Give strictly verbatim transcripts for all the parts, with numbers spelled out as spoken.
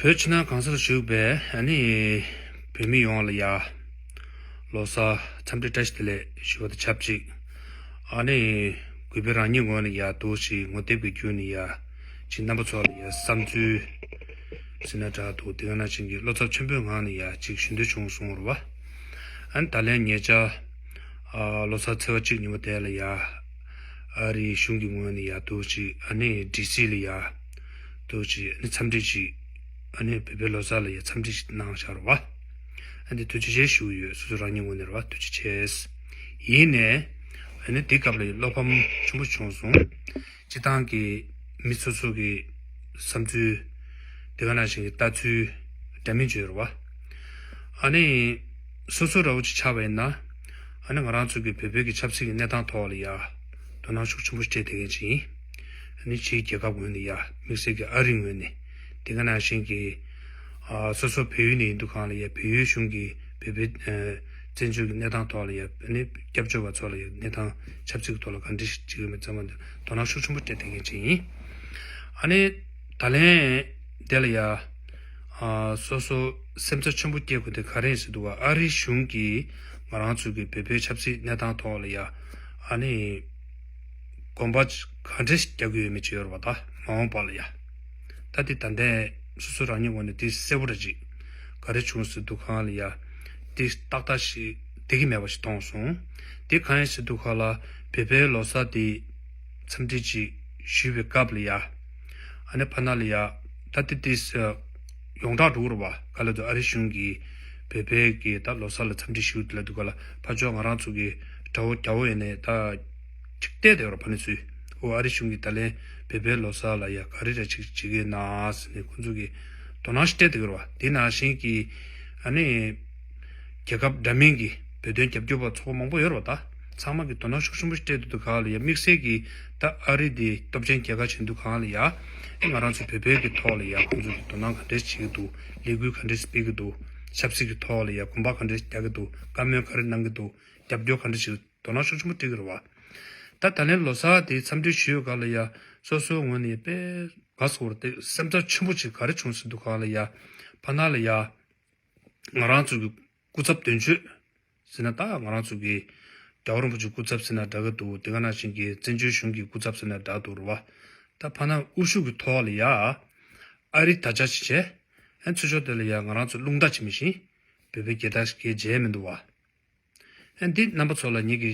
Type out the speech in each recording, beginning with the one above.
བོད་ཕྱི་ནང་གང་སར་བཞུགས་པའི་ཨ་ནི་བོད་མི་ཡོངས་ལ་ཡ་ལོ་གསར་འཚམས་འདྲི་བཀྲ་ཤིས་བདེ་ལེགས་ཞུ་བ་དང་ཆབས་ཅིག་ཨ་ནི་གུས་པས་རང་ཉིད་ངོས་ནས་ཡ་འདུག་ཅིག་ངོ་དེབ་ཀྱི་བརྒྱུད་ནས་ཡ་ཅིག་རྣམ་པ་ཚོ་ལ་ཡ་བསམ་ཚུལ་ཟེར་ན་འདྲ་འདུག་དེ་ག་ནང་བཞིན་གྱི་བློ་འཚབ་ཆེན་པོའི་ངང་ནས་ཡ་ཅིག་ཞུ་འདོད་བྱུང་སོང་རེད་བ། ཨ་ནི་ད་ལན་ཉེ་ཆར་ཨ་ལོ་གསར་ཚེས་པ་གཅིག་ཉིན་མོ་དེ་ལ་ཡ་ཨ་རིའི་གཞུང་གི་ངོས་ནས་ཡ་འདུག་ཅིག་ཨ་ནི་ཌི་སི་ལ་ཡ་འདུག་ཅིག་ཨ་ནི་འཚམས་འདྲི་ཅིག་ཨ་ནི་བོད་པའི་ལོ་གསར་ལ་ཡ་འཚམས་འདྲི་ཅིག་གནང་བཞག་རེད་བ། ཨ་ནི་ཐུགས་རྗེ་ཆེ་ཞུ་གི་ཡོད། སོ་སོ་རང་ཉིད་ངོས་ནས་རེད་བ། ཐུགས་རྗེ་ཆེ། ཡིན་ནའི་ཨ་ནི་དེ་སྐབས་ལ་ཡ་བློ་ཕམ་ཆེན་པོ་བྱུང་སོང་། སྤྱི་བཏང་གི་མི་སོ་སོ་གི་བསམ་ཚུལ་དེ་ག་ནང་བཞིན་གྱི་ལྟ་ཚུལ་འདྲ་མིན་བརྗོད་རེད་བ། ཨ་ནི་སོ་སོ་འདྲ་བོ་ཅིག་ཆགས་པ་ཡིན་ན། ཨ་ནི་ང་རང་ཚོ་གི་བོད་བོད་ཀྱི་ཆབ་སྲིད་ཀྱི་གནས་སྟངས་ཐོག་ལ་ཡ་དོ་སྣང་ཤུགས་ཆེན་པོ་སྤྲད་བསྡད་མཁན་ཅིག་ཡིན། ཨ་ནི་ཕྱིའི་རྒྱལ་ཁབ་ངོས་ནས་ཡ་དམིགས་བསལ་གྱི་ཨ་རི་ངོས་ནས་དེ་ག་ནང་བཞིན་གྱི་ཨ་སོ་སོ་བལ་ཡུལ་ནས་ཡིན་དུས་གང་ལ་ཡ་བལ་ཡུལ་གཞུང་གི་བོད་པའི་ཨ་བཙན་བྱོལ་གྱི་གནས་སྟངས་ཐོག་ལ་ཡ་ཨ་ནི་སྐྱབས་བཅོལ་བ་ཚོ་ལ་ཡ་གནས་སྟངས་ཆབ་སྲིད་ཀྱི་ཐོག་ལ་ག་འདྲ་ཞིག་བྱེད་ཀྱི་ཡོད་མེད་ཚང་མ་དེ་དོ་སྣང་ཤུགས་ཆེན་པོ་སྤྲད་བསྡད་མཁན་ཅིག་ཡིན། ཨ་ནི་ད་ལན་དེ་ལ་ཡ་ཨ་སོ་སོ་སེམས་འཚབ་ཆེན་པོ་སྐྱེ་དགོས་དེ་ག་རེ་ཡིན་ཟེར་དུས་ཨ་རི་གཞུང་གིས་ང་རང་ཚོ་གི་བོད་པའི་ཆབ་སྲིད་གནས་སྟངས་ཐོག་ལ་ཡ་ཨ་ནི་གོམ་པ་ག་འདྲ་ཞིག་རྒྱག་གི་ཡོད་མེད་ཅིག་ཡོད་རེད་བ། ད་མ་འོངས་པ་ལ་ཡ་ད་དེ་ད་ལྟའི་སོ་སོ་རང་ཉིད་ངོས་ནས་དེ་གསལ་པོ་འདྲ་ཅིག་ག་རེ་བྱུང་ཟེར་དུས་གང་ལ་ཡ་དེ་ཏག་ཏག་ཞིག་བསྡད་ཀྱི་མེད་པ་ཞིག་མཐོང་སོང་། དེ་གང་ཡིན་ཟེར་དུས་གང་ལ་བོད་པའི་ལོ་གསར་དེ་འཚམས་འདྲི་ཅིག་ཞུས་པའི་སྐབས་ལ་ཡ། ཨ་ནི་ཕ་ན་ལ་ཡ། ད་དེ་དེ་ཡོངས་གྲགས་འགྲོ་གི་རེད་བ། ག་ལ་དུ་ཨ་རི་གཞུང་གིས་བོད་པའི་གི་ད་ལོ་གསར་ལ་འཚམས་འདྲི་ཞུ་དེ་ལ་དུ་ག་ལ་ཕ་ཕྱོགས་ང་རང་ཚོ་གི་དགྲ་བོ་རྒྱ་བོ་ཡིན་ནའི་ད་ཅིག་བལྟས་དེ་རེད་བ། ཕ་ནི་ཚུལ་འོ་ཨ་རི་གཞུང་གིས་ད་ལན་བོད་པའི་ལོ་གསར་ལ་ཡ་ག་རེ་རེ་ཅིག་བྱེད་ཀྱི་ན་ཟེར་ནས་ཁོང་ཚོ་གིས་དོ་སྣང་ཞིག་སྤྲད་དེ་གི་རེད་བ། དེ་ནང་བཞིན་གྱི་ཨ་ནི་རྒྱལ་ཁབ་འདྲ་མིན་གྱི་བོད་དོན་རྒྱབ་སྐྱོར་བ་ཚོགས་པ་མང་པོ་ཡོད་རེད་བ། ད་ཚང་མ་གི་དོ་སྣང་ཤུགས་ཆེན་པོ་སྤྲད་དུས་དུ་ག་ལ་ཡ་དམིགས་བསལ་གྱི་ད་ཨ་རི་དེ་སྟོབས་ཆེན་རྒྱལ་ཁབ་ཆེན་དུ་གང་ལ་ཡ་ང་རང་ཚོ་བོད་བོད་ཀྱི་ཐོག་ལ་ཡ་ཁོང་ཚོ་གི་དོ་སྣང་ག་འདྲས་བྱེད་ཀྱི་འདུག་ལས་འགུལ་ག་འདྲས་སྤེལ་གྱི་འདུག་ཆབ་སྲིད་ཀྱི་ཐོག་ལ་ཡ་གོམ་པ་ག་འདྲས་རྒྱག་གི་འདུག་བཀའ་མོལ་ག་རེ་གནང་གི་འདུག་རྒྱབ་སྐྱོར་ག་འདྲས་བྱེད་ཀྱི་འདུག་དོ་སྣང་ཤུགས་ཆེན་པོ་སྤྲད་ཀྱི་རེད་བ། ད་ད་ལན་ལོ་གསར་དེ་འཚམས་འདྲི་ཞུས་ག་ལ་ཡ་སོ་སོའི་ངོས་ནས་དཔེ་དགའ་སོང་རེད་དེ། སེམས་འཚབ་ཆེན་པོ་ཅིག་ག་རེ་བྱུང་ཟེར་དུས་ག་ལ་ཡ་ཕ་ན་ལ་ཡ། ང་རང་ཚོ་གི་སྐུ་ཚབ་དོན་གཅོད་ཟེར་ན་ད་ང་རང་ཚོ་གི་རྒྱལ་བ་རིན་པོ་ཆེ་སྐུ་ཚབ་ཟེར་ན་འདྲ་གི་འདུག་དེ་ག་ནང་བཞིན་གྱི་བཙན་བྱོལ་གཞུང་གི་སྐུ་ཚབ་ཟེར་ན་འདྲ་འདུག་རེད་བ། ད་ཕ་ན་དབུ་བཞུགས་ཀྱི་ཐོག་ལ་ཡ་ཨ་རི་དར་ཆ་ཞིག་བྱས། ཨ་ཚུར་ཕྱོགས་དེ་ལ་ཡ་ང་རང་ཚོ་རླུང་རྟ་ཇི་མི་བཞིན་བོད་པའི་རྒྱལ་དར་ཞིག་བརྒྱབ་མི་འདུག་བ། ཨ་འདི་རྣམ་པ་ཚོ་ལ་ངེད་ཀྱི་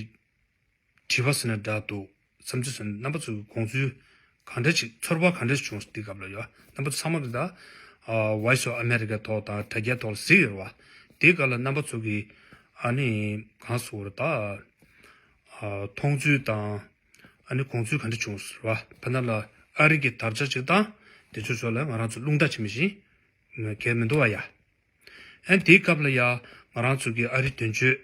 དྲི་བ་ཟེར་ན་འདྲ་འདུག་བསམ་ཚུལ་ཟེར་ན་རྣམ་པ་ཚོ་གི་དགོངས་ཚུལ་ག་འདྲ་ཅིག་ཚོར་བ་ག་འདྲ་ཅིག་བྱུང་སོང་། འདི་སྐབས་ལ་ཡོད་རྣམ་པ་ཚོ་ཚང་མ་གི་ད་ཨ་Voice of America་ཐོག་དང་དྲ་རྒྱའི་ཐོག་ལ་གཟིགས་ཡོད་རེད་བ། དེའི་སྐབས་ལ་རྣམ་པ་ཚོ་གི་ཨ་ནི་གང་ཟེར་དགོས་རེད་ད་ཨ་མཐོང་ཚུལ་དང་ཨ་ནི་དགོངས་ཚུལ་ག་འདྲ་བྱུང་སོང་རེད་བ། ཕ་ན་ལ་ཨ་རི་གི་དར་ཆ་ཅིག་དང་དེ་ཚོ་ཚོ་ལ་ང་རང་ཚོ་རླུང་རྟ་ཇི་མི་བཞིན་གས་མི་འདུག་བ་ཡ། ཨ་དེའི་སྐབས་ལ་ཡ་ང་རང་ཚོ་གི་ཨ་རི་དོན་གཅོད་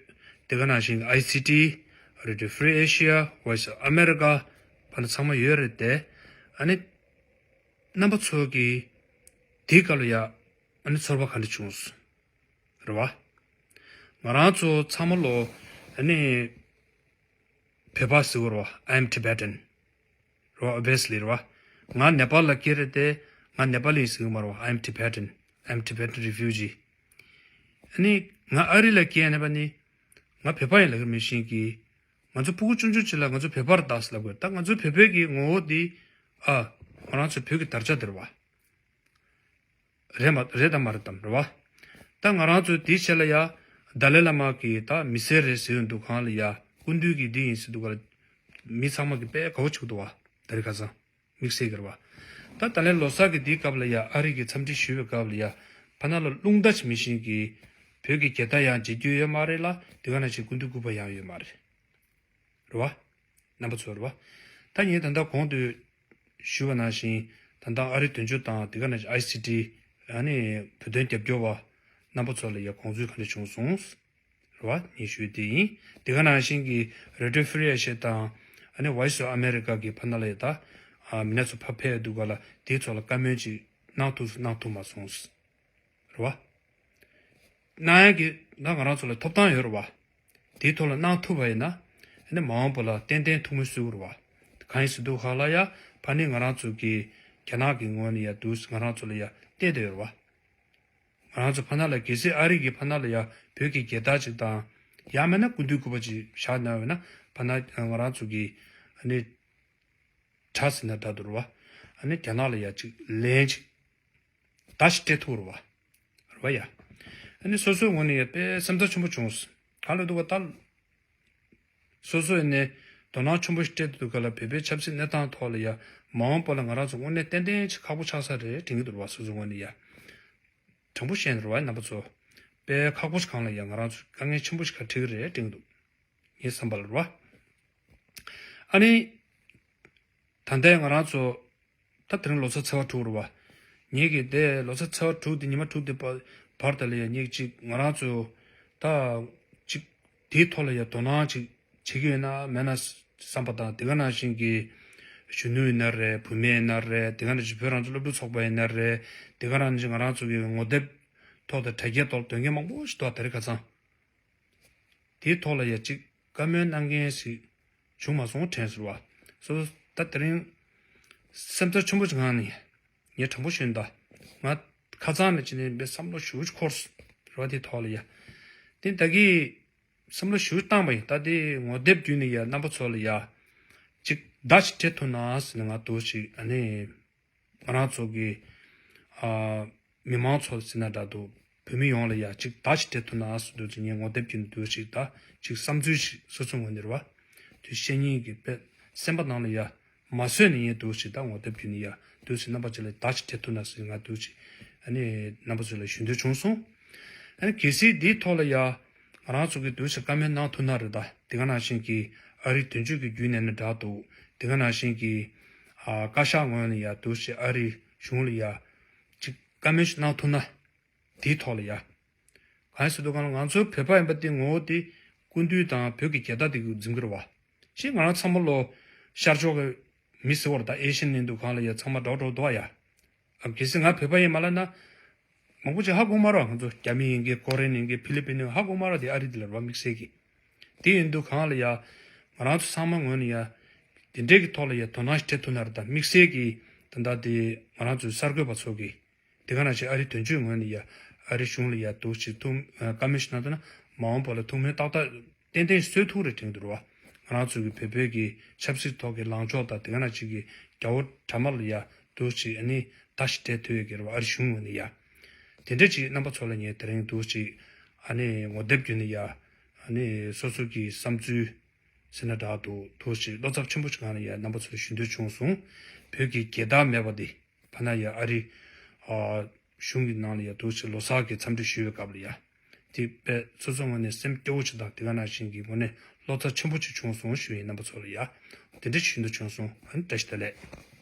དེ་ག་ནང་བཞིན་ཨའི་སི་ཊི། Radio Free Asia། Voice of America། ཕ་ན་ཚང་མ་ཡོད་རེད་དེ། ཨ་ནི་རྣམ་པ་ཚོ་གི་དེའི་སྐབས་ལ་ཡ་ཨ་ནི་ཚོར་བ་ག་འདྲ་བྱུང་སོང་རེད་བ། ང་རང་ཚོ་ཚང་མ་ལོ་ཨ་ནི་བོད་པ་ཟེར་གི་རེད་བ། I am Tibetan། རེད་བ། Obviously་རེད་བ། ང་ནེ་པཱལ་ལ་སྐྱེས་རེད་དེ། ང་ནེ་པཱལ་ཡིན་ཟེར་གི་མ་རེད་བ། I am Tibetan། I am Tibetan refugee། ཨ་ནི་ང་ཨ་རི་ལ་སྐྱེས་ནས་པ་ནི་ང་བོད་པ་ཡིན་ལབ་གི་མི་ཤེས་གི། ང་ཚོ་ཕྲུ་གུ་ཆུང་ཆུང་ཅིག་ལ་ང་ཚོ་བོད་པ་རེད་ད་ཟེར་ལབ་དགོས། ད་ང་ཚོ་བོད་པའི་གི་ངོ་བོ་འདི་ཨ་ང་རང་ཚོ་བོད་ཀྱི་དར་ཆ་དེ་རེད་བ། རེད་མ་རེད་དམ་མ་རེད་དམ་རེད་བ། ད་ང་རང་ཚོ་དེའི་ཆེད་ལ་ཡ་ཏཱ་ལའི་བླ་མ་གི་ད་མི་སེར་རེད་ཟེར་ཡོང་དུས་གང་ལ་ཡ་སྐུ་མདུན་གི་འདི་ཡིན་ཟེར་དུས་ག་ལ་མི་ཚང་མ་གི་དཔེ་དགའ་བོ་བྱེད་ཀྱི་འདུག་བ། ད་རེས་ཁ་སང་དམིགས་བསལ་གི་རེད་བ། ད་ཏཱ་ལའི་ལོ་གསར་གི་དེའི་སྐབས་ལ་ཡ་ཨ་རི་གི་འཚམས་འདྲི་ཞུས་པའི་སྐབས་ལ་ཡ་ཕ་ན་ལ་རླུང་རྟ་ཇི་མི་བཞིན་གི་བོད་ཀྱི་རྒྱལ་དར་ཡང་མཇལ་རྒྱུ་ཡོད་མ་རེད་ལ་དེ་ག་ནང་བཞིན་སྐུ་མདུན་སྐུ་པར་ཡང་ཡོད་མ་རེད། རེད་བ། རྣམ་པ་ཚོ་རེད་བ། ད་ངས་ད་ལྟ་གོང་དུ་ཞུས་པ་ནང་བཞིན་ད་ལྟ་ཨ་རི་དོན་གཅོད་དང་དེ་ག་ནང་བཞིན་ཨའི་སི་ཊི་ཨ་ནི་བོད་དོན་རྒྱབ་སྐྱོར་བ་རྣམ་པ་ཚོ་ལ་ཡ་དགོངས་ཚུལ་ག་འདྲ་བྱུང་སོང་། རེད་བ། ངས་ཞུས་དེ་ཡིན། དེ་ག་ནང་བཞིན་གྱི་Radio Free Asia་དང་ཨ་ནི་Voice of America་གི་ཕ་ན་ལ་ཡ་ད་ཨ་མི་སྣ་ཚོ་ཕར་ཕེབས་འདུག་ག་ལ་དེའི་ཐོག་ལ་བཀའ་མོལ་ཅིག་གནང་ཐུབ་གནང་ཐུབ་མ་སོང་། རེད་བ། གནང་ཡག་གི་ད་ང་རང་ཚོ་ལ་ཐོབ་ཐང་ཡོད་རེད་བ། དེའི་ཐོག་ལ་གནང་ཐུབ་པ་ཡིན་ན་ཨ་ནི་མ་འོངས་པ་ལ་ཏན་ཏན་ཐུགས་སྨོན་གསོས་ཀྱི་རེད་བ། གང་ཡིན་ཟེར་དུས་ཧ་ལ་ཡ་ཕ་ནི་ང་རང་ཚོ་གི་རྒྱ་ནག་གི་ངོས་ནས་ཡ་དུས་ང་རང་ཚོ་ལ་ཡ་བལྟས་བསྡད་ཡོད་རེད་བ། ང་རང་ཚོ་ཕ་ན་ལ་གལ་སྲིད་ཨ་རི་གི་ཕ་ན་ལ་ཡ་བོད་ཀྱི་རྒྱལ་དར་ཅིག་དང་། ཡང་མིན་ན་སྐུ་མདུན་སྐུ་པར་ཅིག་བཞག་གནང་བས་ན་ཕ་ན་ང་རང་ཚོ་གི་ཨ་ནི་གྲྭ་ཟེར་ན་འདྲ་འདུག་རེད་བ། ཨ་ནི་རྒྱ་ནག་ལ་ཡ་ཅིག་ལན་ཅིག་བརྡ་ཞིག་སྤྲད་ཐུབ་རེད་བ། རེད་བ་ཡ། ཨ་ནི་སོ་སོའི་ངོས་ནས་ཡ་དཔེ་སེམས་འཚབ་ཆེན་པོ་བྱུང་། ག་ལ་འདུག་བ་ད། སོ་སོ་ཡིན་ནའི་དོ་སྣང་ཆེན་པོ་ཞིག་སྤྲད་འདུག་ག་ལ། བོད་པའི་ཆབ་སྲིད་གནས་སྟངས་ཐོག་ལ་ཡ་མ་འོངས་པ་ལ་ང་རང་ཚོ་དངོས་གནས་ཏན་ཏན་ཅིག་ཁག་པོ་ཆགས་ས་རེད་དྲན་གྱི་འདུག་བ། སོ་སོའི་ངོས་ནས་ཡ། དྲང་པོ་བཤད་ན་རེད་བ་རྣམ་པ་ཚོ། དཔེ་ཁག་པོ་ཞིག་སྒང་ལ་ཡ་ང་རང་ཚོ་དཀའ་ངལ་ཆེན་པོ་ཞིག་ག་འཕྲད་ཀྱི་རེད་དྲན་གྱི་འདུག་ངའི་བསམ་པ་ལ་རེད་བ། ཨ་ནི། ད་ལྟའི་ང་རང་ཚོ་ད་དེ་རིང་ལོ་གསར་ཚེས་པ་དྲུག་རེད་བ། ངེད་ཀྱི་དེ་ལོ་གསར་ཚེས་པ་དྲུག་དེ་ཉི་མ་དྲུག་དེ་བར་བར་དེ་ལ་ཡ་ངེད་ཅིག་ང་རང་ཚོ་ད་ཅིག་དེའི་ཐོག་ལ་ཡ་དོ་སྣང་ཅིག་བྱེད་ཀྱི་ཡོད་ན་མེད་ན་བསམ་པ་དང་། དེ་ག་ནང་བཞིན་གྱི་གཞོན་ནུ་ཡིན་ན་རེད། བུད་མེད་ཡིན་ན་རེད། དེ་ག་ནང་བཞིན་བོད་རང་བཙན་སློབ་ཕྲུག་ཚོགས་པ་ཡིན་ན་རེད། དེ་ག་ནང་བཞིན་ང་རང་ཚོ་གི་ངོ་དེབ་ཐོག་དང་དྲ་རྒྱའི་ཐོག་ལ་འདོན་མཁན་མང་པོ་ཞིག་འདུག་དེ་རིང་ཁ་སང་། དེའི་ཐོག་ལ་ཡ་གཅིག་བཀའ་མོལ་གནང་མཁན་ཞིག་བྱུང་མ་སོང་དྲན་སོང་བ། སོ་སོ་ད་དེ་རིང་སེམས་འཚབ་ཆེན་པོ་ཞིག་ངང་ནས་ངས་དྲང་པོ་ཞུས་ན། ད་ང་ཁ་སང་ནས་ཅི་ནས་དཔེ་བསམ་བློ་ཞེ་པོ་ཅིག་འཁོར་སོང་རེད་བ། དེའི་ཐོག་ལ་ཡ་དེ་ད་གི་བསམ་བློ་ཞེ་པོ་བཏང་བ་ཡིན། ད་དེ་ངོ་དེབ་བརྒྱུད་ནས་ཡ་རྣམ་པ་ཚོ་ལ་ཡ་གཅིག་བརྡ་ཞིག་སྤྲད་ཐུབ་ན་ཟེར་ནས་ང་འདུག་ཅིག་ཨ་ནི། ང་རང་ཚོ་གི་ཨ་མི་མང་ཚོ་ཟེར་ན་འདྲ་འདུག་བོད་མི་ཡོངས་ལ་ཡ་གཅིག་བརྡ་ཞིག་སྤྲད་ཐུབ་ན་ཟེར་འདུག་ཅིག་ངས་ངོ་དེབ་བརྒྱུད་ནས་འདུག་ཅིག་ད་ཅིག་བསམ་ཚུལ་ཞིག་སོ་སོའི་ངོས་ནས་རེད་བ། དུས་བཤེས་གཉེན་གྱི་དཔེ་སེམས་པ་ནང་ལ་ཡ་མ་བཟོད་ནས་ངས་འདུག་ཅིག་ད་ངོ་དེབ་བརྒྱུད་ནས་ཡ་འདུག་ཅིག་རྣམ་པ་ཚོ་ལ་བརྡ་ཞིག་སྤྲད་ཐུབ་ན་ཟེར་ང་འདུག་ཅིག་ཨ་ནི་རྣམ་པ་ཚོ་ལ་ཞུ་འདོད་བྱུང་སོང་། ཨ་ནི་གལ་སྲིད་འདིའི་ཐོག་ལ་ཡ་ང་རང་ཚོ་གི་འདུག་ཅིག་བཀའ་མོལ་གནང་ཐུབ་ན་རེད། ད་དེ་ག་ནང་བཞིན་གྱི་ཨ་རིའི་དོན་གཅོད་ཀྱི་བརྒྱུད་ནས་ནི་འདྲ་འདུག་དེ་ག་ནང་བཞིན་གྱི་ཨ་བཀའ་ཤག་ངོས་ནས་ཡ་འདུག་ཅིག་ཨ་རིའི་གཞུང་ལ་ཡ་ཅིག་བཀའ་མོལ་ཞིག་གནང་ཐུབ་ན། དེའི་ཐོག་ལ་ཡ། གང་ཡིན་ཟེར་དུས་གང་ལ་ང་ཚོའི་བོད་པ་ཡིན་པ་དེ་ངོ་བོ་དེ་སྐུ་མདུན་དང་བོད་ཀྱི་རྒྱལ་དར་དེ་གི་འཛིན་གྱི་རེད་བ། ཞེས་ང་རང་ཚང་མ་ལོ་ཤར་ཕྱོགས་ཀྱི་མི་ཟེར་བ་རེད། ད་ཨེ་ཤི་ཡན་ཡིན་དུས་གང་ལ་ཡ་ཚང་མ་འདྲ་འདྲ་འདུག་ཡ། ཨ་གལ་སྲིད་ང་བོད་པ་ཡིན་མ་ལབ་ན། མང་པོ་ཅིག་ཧ་གོ་མ་རེད། ང་ཚོ་རྒྱ་མི་ཡིན་གྱི་ཀོ་རེན་ཡིན་གྱི་ཕི་ལི་པིན་ཡིན་ཧ་གོ་མ་རེད། དེ་ཨ་རི་དེ་ལ་རེད་བ་དམིགས་བསལ་གྱི། དེ་ཡིན་དུས་གང་ལ་ཡ། ང་རང་ཚོ་ཚང་མ་ངོས་ནས་ཡ། དེ་འདྲའི་གི་ཐོག་ལ་ཡ་དོ་སྣང་ཞིག་སྤྲད་ཐུབ་ན་རེད། ད་དམིགས་བསལ་གྱི་ད་ལྟ་དེ་ང་རང་ཚོའི་གསར་འགོད་པ་ཚོ་གི། དེ་ག་ནང་བཞིན་ཨ་རི་དོན་གཅོད་ངོས་ནས་ཡ། ཨ་རི་གཞུང་ལ་ཡ་འདུག་ཅིག་ཐུགས་བཀའ་མོལ་ཞིག་གནང་ཐུབ་ན་མ་འོངས་པ་ལ་ཐུགས་སྨོན་ཏག་ཏག་ཏན་ཏན་ཞིག་གསོས་ཐུབ་རེད་དྲན་གྱི་འདུག་རེད་བ། ང་རང་ཚོ་གི་བོད་བོད་ཀྱི་ཆབ་སྲིད་ཐོག་གི་ལངས་ཕྱོགས་དང་དེ་ག་ནང་བཞིན་གྱི་རྒྱལ་བ་དྲ་དམར་ལ་ཡ་འདུག་ཅིག་ཨ་ནི་བརྡ་ཞིག་སྤྲད་ཐུབ་ཡོད་ཀྱི་རེད་བ། ཨ་རི་གཞུང་ངོས་ནས་ཡ། དེ་འདྲ་ཅིག་རྣམ་པ་ཚོ་ལ་ངས་དེ་རིང་འདུག་ཅིག་ཨ་ནི་ངོ་དེབ་བརྒྱུད་ནས་ཡ། ཨ་ནི་སོ་སོ་གི་བསམ་ཚུལ་ཟེར་ན་འདྲ་འདུག་འདུག་ཅིག་བློ་འཚབ་ཆེན་པོ་ཞིག་ངང་ནས་ཡ་རྣམ་པ་ཚོར་ཞུ་འདོད་བྱུང་སོང་། བོད་ཀྱི་རྒྱལ་དར་མེད་པ་དེ། ཕ་ན་ཡ་ཨ་རི། ཨ། གཞུང་གི་ནང་ལ་ཡ་འདུག་ཅིག་ལོ་གསར་གྱི་འཚམས་འདྲི་ཞུ་བའི་སྐབས་ལ་ཡ། དེ་དཔེ་སོ་སོ་ངོས་ནས་སེམས་སྐྱོ་བོ་ཅིག་དང་དེ་ག་ནང་བཞིན་གྱི་ངོས་ནས་བློ་འཚབ་ཆེན་པོ་ཅིག་བྱུང་སོང་ཞུ་ཡིན། རྣམ་པ་ཚོ་ལ་ཡ། དེ་འདྲ་ཞུ་འདོད་བྱུང་སོང་། ཨ་ནི་བཀྲ་ཤིས་བདེ་ལེགས།